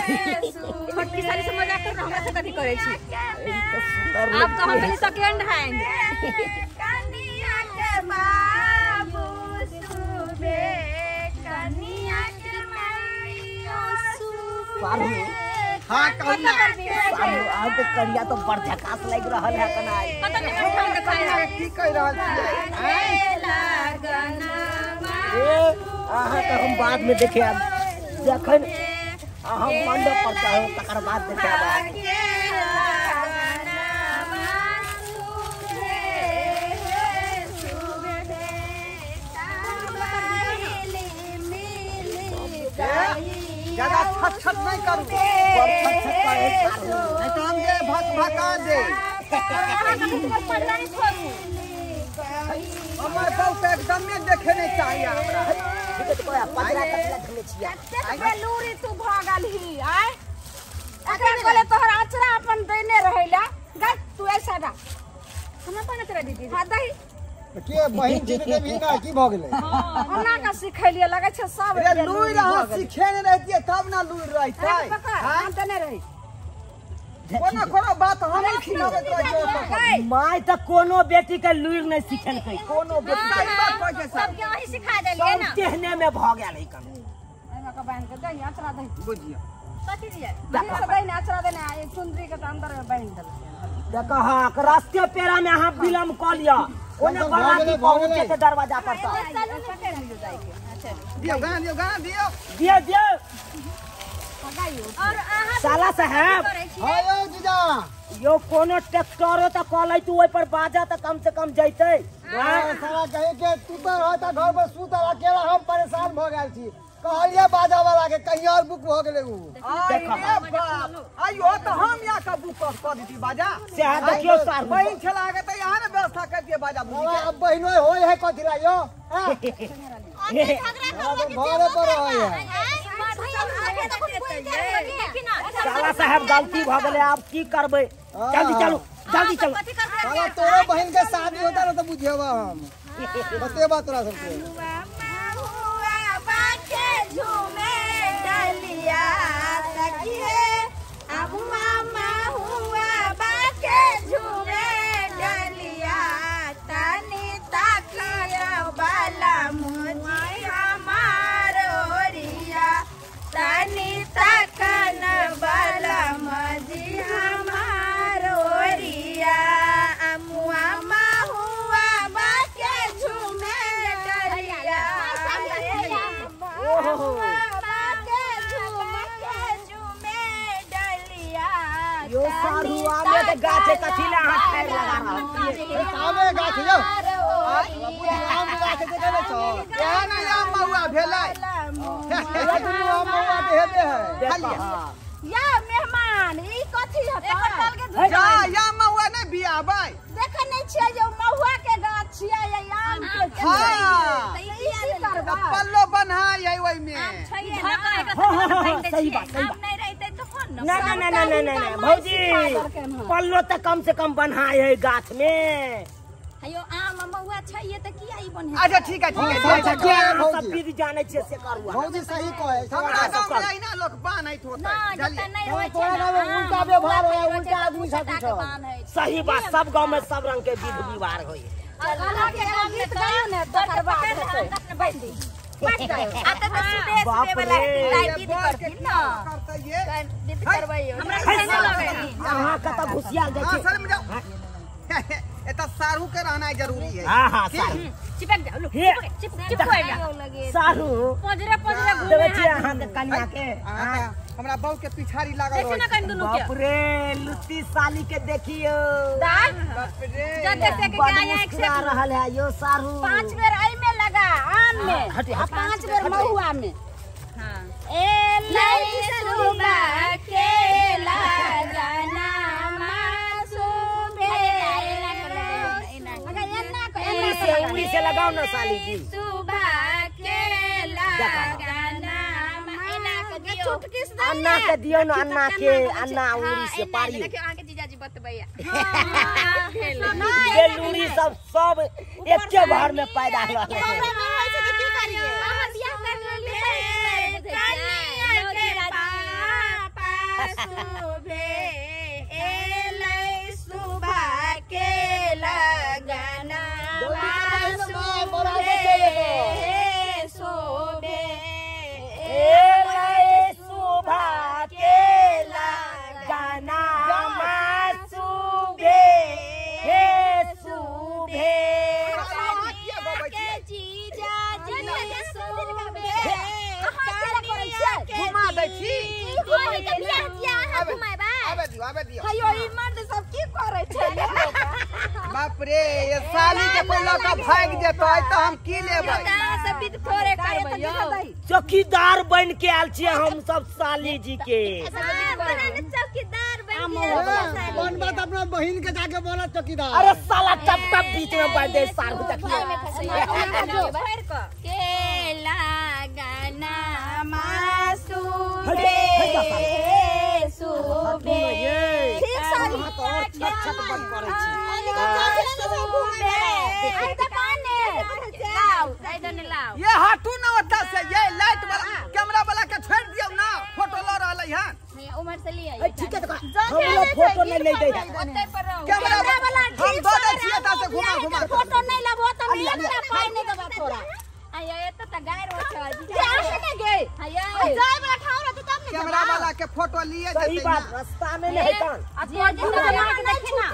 छोटकी साली से मजाक कर हमरा से कथी करै छी। आप तो हम पहले सेकंड हैंड। कनिया के बाबू सुबे कनिया के माइयो सुबे। हां कहू ना सारू अहाँ के करिया तो बड़ झकास लागि रहल है कनाई। कत निमन ठाम देखाय की कहि रहल छियै? ए अहाँ के हम बाद में देखे आब, जखन अहाँ मंडप पर चढ़ब तकर बाद देखे आब। ज्यादा छत छत नहीं करू, बड़ छत छत करे सारू। नहीं तो हम जे भक भका दे। हमर बहू के एकदमे देखे नहीं चाहिए हमरा। ठीक है तो कोई पतरा कतला धने छिया। कतेक बेलूरी तू भऽ गेलही आय। एकरा कहले तोहर आचरा अपन देने रहैला गल तू ऐसा डा हमरा पाना तेरा दीदी। हां दही के बहिन जी देवी ना की भ गेलै? हमरा का सिखैलिए लगै छै सब। रे लूरि अहाँ सिखे ने रहितियै तब ना लूरि रहितै। हां देने रही कोनो कोनो बात हम खिलाबैत रहै। My तऽ कोनो बेटी के लूरि नहि सिखेलकै, कोनो बेटी के। सही बात कहै छै सबके वही सिखा देलियै सब ना। तेहने में भ गेल है कन। एहिमे के बान्हि के दही अचरा दही बुझियौ कथी दियै से दही ने अचरा देने आ चुनरी के तऽ अंदर में बान्हि देलकै। देखो हाँ रास्ते पेरा में अहाँ विलम्ब कऽ लिअ, ओने बराती पहुँच जेतै दरवाजा पर तक। दियौ गाना दियौ गाना दियौ दियौ दियौ और अहाँ साला साहब। हां यौ जीजा यो कोनो ट्रैक्टरो त कलै तू ओइ पर बाजा त कम से कम जैतै। साला कहे के तू तो रहता घर पर सुतल अकेला, हम परेशान भ गेल छी। कहलिए बाजा वाला के कहीं और बुक भ गेलै उ। अरे बाप आइयो त हम या के बुक क दिती बाजा। से देखियो सर बहिन छला के त यहाँ ने व्यवस्था कर दिए बाजा बुक के। अब बहिनो होय है कथि ला यो झगड़ा करवा के घरे पर होय है। साला साहब गलती भ गेलै, आब की करबै? जल्दी चलू जल्दी चलू। साला तोरो बहिन के शादी होता न त बुझेबा हम बतेबा तोरा सबके। झूमे डलिया सखिए अब मामा हुआ बाके झूमे डलिया तनी तकिया बाला मुझी हमार ओरिया तनी तकन बाला मुझी हमार ओरिया अमुआ हुआ बाके झूमे डलिया यो सारू आमे के गाछ कथी ला हाथ पैर लगा रहल छियै? आमे गाछ यौ आम के गाछ देखे नै छौ? एहन आम महुआ भेलै। ए दुनू आम महुआ के हेबे है। या मेहमान ई कथी हतै? जा या महुआ नै बियाबै। देखे नै छियै जे महुआ के गाछ छियै या आम के छियै? हां ई की करबै? पल्लो बन्हाय है ओइ में। सही बात सही बात। नहीं रहते तो फोन ना ना ना ना ना ना भौजी पल्लो त कम से कम बन्हाय है गाछ में। हयो आम महुआ छैये त किया ई बन्हे? अच्छा ठीक है ठीक है। अच्छा जे अहाँ सब विध जानै छियै से करू। भौजी सही कहै हमरा गाँव में अहिना लोक बान्हैत होतै। ना जतऽ नहीं होइ छै तोरा गाँव में उल्टा व्यवहार होय, उल्टा आदमी सब कुछ। सही बात, सब गाँव में सब रंग के विध व्यवहार होय। अहाँ के गीत गायौ ने तकर बाद हेतै। आ त सुबह सुबह वाला लाइट विध करथिन ना। विध करबै हमरा खाना लगै। अहाँ कतऽ घुसियाल जाइ हां छी? सर में जाओ। एता सारू के रहना जरूरी है। हां हां सारू चिपक जाओ लो चिपक चिपक जाओ सारू पजरे पजरे घूमे देबै छियै अहाँ के कनिया के। हमरा बहू के पिछाड़ी लागल देखियो ना कनि दुनू के। बाप रे लुत्ती साली के देखियो। दाल बाप रे जते से के बड़ आया एक से मुस्कुरा रहल है यो सारू। 5 बेर एहि में लगा आम में हट, आ हट, 5 बेर महुआ में। हां ए लई सुबह के लगाना मासूबे अगर एना को उंगली से उंगली से लगाओ ना साली जी। सुबह के लगाना चुटकी से अन्ना के दियो ना, अन्ना के अन्ना उंगली से पारियो। देखियो अहाँ के जीजाजी बतबैया। ये लूरी सब सब एके घर में पैदा होल है। हमरा नहीं होइ छै त की करिए? अहाँ बियाह कर लेलियै। कनिया के पापा घुमाबै छी कोई के बियाह किया अहाँ घुमाएबै आबे दियो आबे दियो हयो ई मर्द सब की करै छै बाप रे ये साली के कोई लड़का भाग जेतै त हम की लेबै अहाँ सब विध थोड़े करबै यौ चौकीदार बन के आयल छियै हम सब साली जी के चौकीदार बन के कौन बात अपना बहिन के जाके बोला चौकीदार अरे साला टप टप बीच में बांध दे सार को देखिए के लागना मासूबे सुबे ठीक साली तो और छत छत बंद करै छी आई दुकान ने लाओ दाई दने लाओ ये हटू ना ओतऽ से ये लाइट वाला कैमरा वाला के छोड़ दियौ ना फोटो ल रहलै हन उमर से लिए ठीक है तो हम लोग फोटो नहीं ले दे ओते पर रहो कैमरा वाला हम दऽ दै छियै एतऽ से घुमा घुमा के। फोटो नहीं लेबो त हम एकटा पाई नहीं देबो तोरा आयो एत त गायर हो छ जा ने गे आयो जाय वाला ठाव रहतै तब ने कैमरा वाला के फोटो लिए सही जेतै बात ना रास्ता में नहीं हटान आ तोर दुनु जमा के देखी ना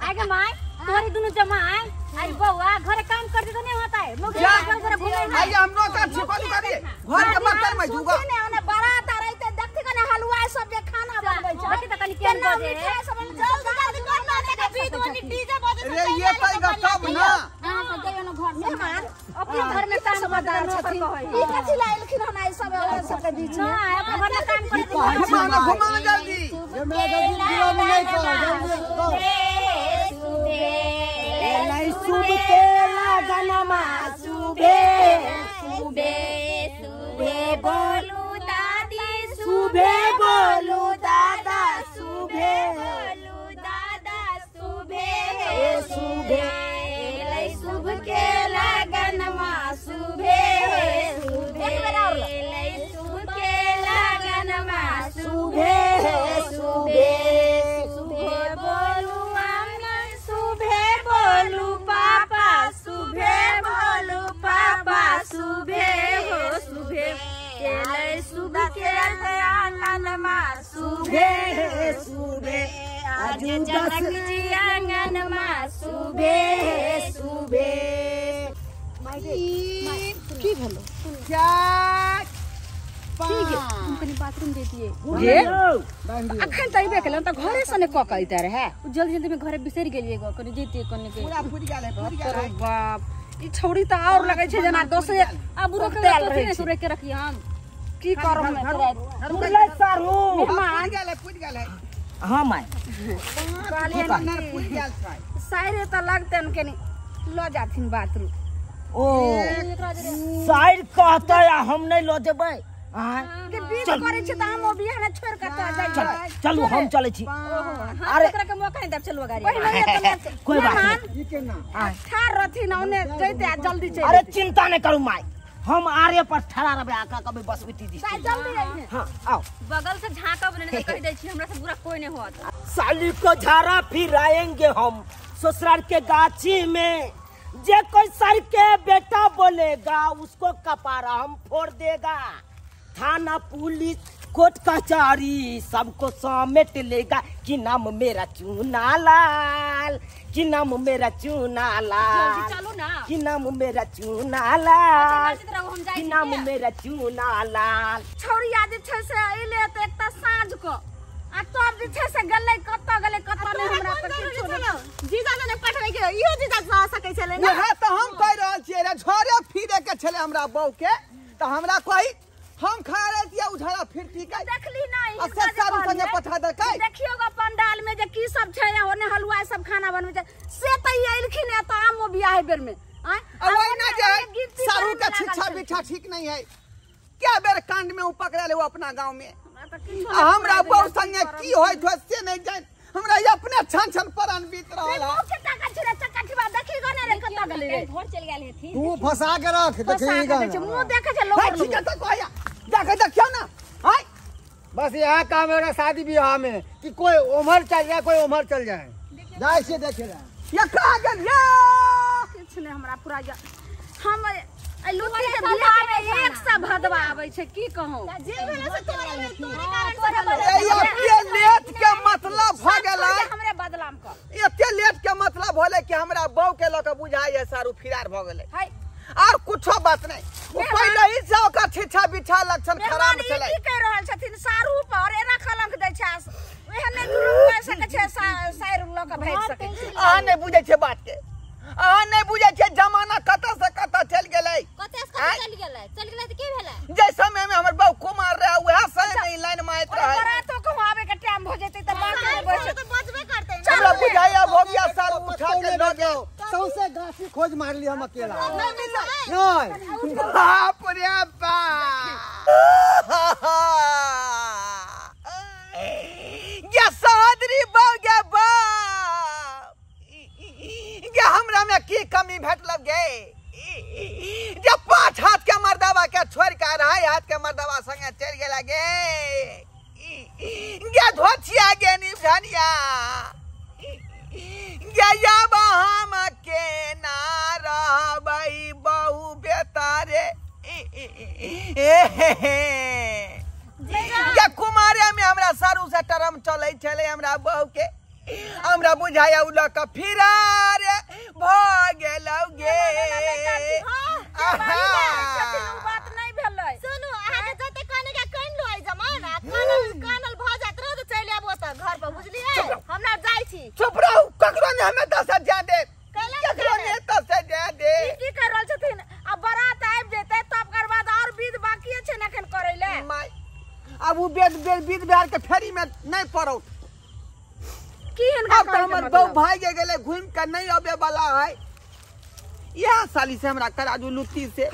आगे माय तोरी दुनु जमा आय आई बउआ घरे काम करते तो नहीं होता है मुझे घर घूमे आइए हम लोग का छिपल करिए घर के बर्तन में जुगा ने ओने बारात आ रही ते देखती कने हलवाई सब जे खाना बनबै छै देखी त कनी केन केना बजे मिठाई सब जल्दी जल्दी करना ने के बीत ओनी डीजे बजे रे ये तैगा तब ना हां सब जइयो न घर से मेहमान अपने घर में काम समझदार छथिन ई कथि लाइलखिन हन आई सब सबके बीच में ना अपने घर में काम करते घुमा ना घुमा ना जल्दी ये मेरा जल्दी दिलो में नहीं कहो जल्दी कहो नहीं सुब के लगनमा सुबे सुबे सुबे बोलू दादी सुबे बोलू दादा सुबे बोलू दादा सुबे सुबे लै शुभ के लगन मा सुबे सुबे लै शुभ के लगन मा सुबे सुबे सुबे बोलू अम्मा सुबे बोलू पापा सुबे बोलू पापा सुबे हो सुबे लै शुभ के लगन मा सुबे सुबे आज जनक जी आंगन मा सुबे सुबे की भेलो 4 ठीक है हम कनी बाथरूम जैतिए जे अखन त अइबे केलन त घरे से ने क के अइते रहे जल्दी जल्दी में घरे बिसरि गेलिए गो कनी जैतिए कनी के पूरा फूट गेल है फूट गेल है बाप ई छौड़ी त और लगै छै जेना दोसरे अब रोक तेल के रहै नहीं छै। रोक के रखिए हम की करब हम तोरा उड़लै सारू फूट गेल है फूट गेल है हां my कहलियै ना फूट गेल छै साइरे त लगतन कनी ल जाथिन बाथरूम ओ साइड कहतै आ हम नहीं ल जेबै आय के बीच करै छै त हम ओ बियाह ने छोड़ के त जाइ चलू हम चलै छी अरे एकरा के मौका नहीं देब चलू गाड़ी पहिले कोई बात नहीं ई केना ठार रहथिन ओने जइते आ जल्दी चलि अरे चिंता नहीं करू my हम आरे पर ठड़ा रहबै आका कभी बस बिटी दी जल्दी अइहे हां आओ बगल से झांकब नहीं तो कह दै छी हमरा से बुरा कोई नहीं होत साली को झाड़ा फिराएंगे हम ससुराल के गाछी में जे कोई सर के बेटा बोलेगा उसको कपारा हम फोड़ देगा थाना पुलिस कोर्ट कचहरी सबको समेट लेगा कि नाम मेरा चूना लाल कि नाम मेरा चूना लाल चलू ना कि नाम मेरा चूना लाल हम कि नाम मेरा चूना लाल छौड़ी जे छै से अइले त एकटा साँझ क आ तब जे छै से गेलै कतऽ गेलै कतऽ नहि हमरा पर किछो नहि जीजा ने पठबै के इहो जीजा सह सकै छलै वएह तऽ हम कहि रहल छियै रे झरे फिरे के छलै हमरा बहू के तऽ हमरा कही हम खा रहे छियै उ झड़ा फिरती के देखली नहीं आ से सारू संगे पठा देलकै देखियो ग पंडाल में जे की सब छै ओने हलवाई सब खाना बनबै छै से त ई अइलखिन ए त आमो बियाह बेर में आँय? आ वही ना जे है गिनती सारू करे के में शिक्षा लागल बिच्छा ठीक नहीं है क्या बेर कांड में उ पकड़ल है वो अपना गांव में हमरा त किछो आ हमरा बहू संगे की होइत होत से नहीं जान हमरा ई अपने छन छन परान बीत रहल है मुँह के ताका छै रे चकाठिबा देखी गो ने रे कतऽ गेलै रे घर चल गेल हेथिन तू फंसा के रख फंसा देखी के दै छै मुँह देखै छै लोग भाई ठीक है तो कहिया जाके देखियो ना हाय बस यहाँ काम है शादी ब्याह में कि कोई उम्र चल जाए कोई उम्र चल जाए जाए से देखे रहा ये कहाँ गेल ये किछु नहि हमरा पूरा हम लुच्ची के बियाह में एक सा भदवा आबै छै की कहूं जे भेलै से तोरे में तोरे कारण से भेलै। एते लेट के मतलब भ गेलै हमरे बदलाम क एते लेट के मतलब होले कि हमरा बहू के लऽ के बुझाइ है सारू फिरार भ गेलै हाय आर कुछो बात नहीं। ओ पहिले ही से ओकर छिछा बिछा लक्षण खराब छलै। की कह रहल छथिन सारू पर एना कलंक दै छै, एहन नहि जुलुम कर सकै छै, साइर लऽ के भागि सकै छै। अहाँ नहि बुझै छै बात के, अहाँ नहि बुझै छै जमाना कतऽ से कतऽ चलि गेलै। कतऽ से कतऽ चलि गेलै? चलि गेलै तऽ की भेलै? जे समय में हमर बहू कुमार रहे वएह समय में ई लाइन में आइत रहे। बरातो को आवे के टाइम भ जेतै तऽ बात नहि बचै तऽ बचबे करतै। हमरा बुझाइया भऽ गया साल उठा के लऽ गेल। सौंसे गाछी खोज मारली हम अकेला। नहीं मिलल। नहीं। बाप रे बाप, गे सहोदरी बहू गे बाप, गे हमरा में की कमी भेटल गे जे 5 हाथ के मर्दावा के छोड़ के 2.5 हाथ के मर्दावा संगे चलि गेला गे। गे धोछिया गे निभनिया गे याब हम के ना रहबै बहु बेतारे। गे कुमारे में हमरा सारू से टरम चलै छलै हमरा बहू के, हमरा बुझाया उ लऽ कऽ फिरा रे भऽ गेलौ गे। बात नहीं भेलै। सुनू, अहाँके जते कने के कनि लो आई जमाना कानल कानल भऽ जात रह तऽ चलि आबो तऽ घर पर, बुझलियै? हमरा जाइ छी। चुप रहू, ककरो ने हमे 10 हजार दे, ककरो ने 10 हजार दे। की कर रहल छथिन? आ बारात आबि जेतै तब ओकर बाद और विध बाकी छै ने एखन करै ले। माय आब उ बेद बेद विध बिहार के फेरी में नहीं पड़ौ। की हिनका अब तऽ हमर बहू भागि गेलै, घुमि के नहीं अबे वाला है। इएह साली से हमरा कराजू लुत्ती से।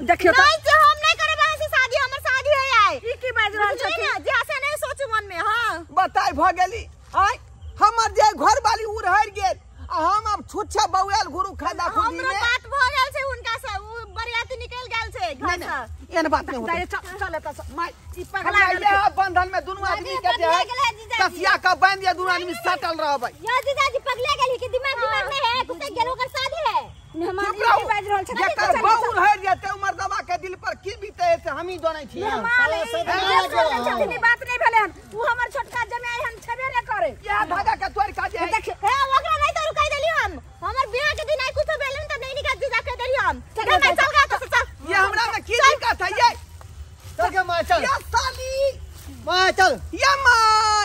देखियो नहीं से हम नहीं करब अहाँ से शादी, हमर शादी है आइ। ई की बाजि रहल छथिन? जे से नहीं सोचू मन में। हां बताइ भ गेली आइ हमर जे घर वाली उ रहि गेल आ हम अब छुच्छा बौएल गुरु खादा खुदी में। हमरो बात भ गेल छै हुनका से, उ बरियाती निकल गेल छै घर से। एहन बात नहीं होतै। चल चल एतऽ से। माय ई पगला गेल बंधन में दुनू आदमी के जे है कसिया का बांध दिया, दुनू आदमी सटल रहबै। यो जीजाजी पगला गेल कि दिमाग दिमाग नहीं है? कुत्ते गेल ओकर शादी है। मेहमान की बाजि रहल छथिन? जेकर बहू रहि जेतै उमर दबा के दिल पर की बीते से हमही जानै छी। मेहमान ई बात नहीं भेलै हन, उ हमर छोटका जमाई हन छेबे ने करे। इएह धागा के तोड़ का जे देखियो हे ओकरा नहीं तो रुकाई देली हम। हमर बियाह के दिन आई कुछ भेल त नहीं निकाल जीजा के देली हम। चल चल गा तो चल। ये हमरा में की दिक्कत है ये? चल के मां चल। ये साली मां चल। ये मां